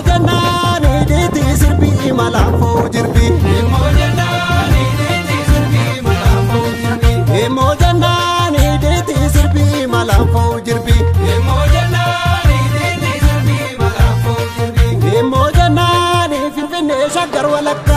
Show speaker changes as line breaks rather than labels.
jennaan hidhiitti sirbii malaafoo jirbi.
Immoo jennaan hidhiitti sirbii malaafoo jirbi.
Immoo jennaan hidhiitti sirbii malaafoo jirbi.
Immoo jennaan hidhiitti sirbii malaafoo jirbi.
Immoo jennaan Finfinnee Shaggar walakkaa.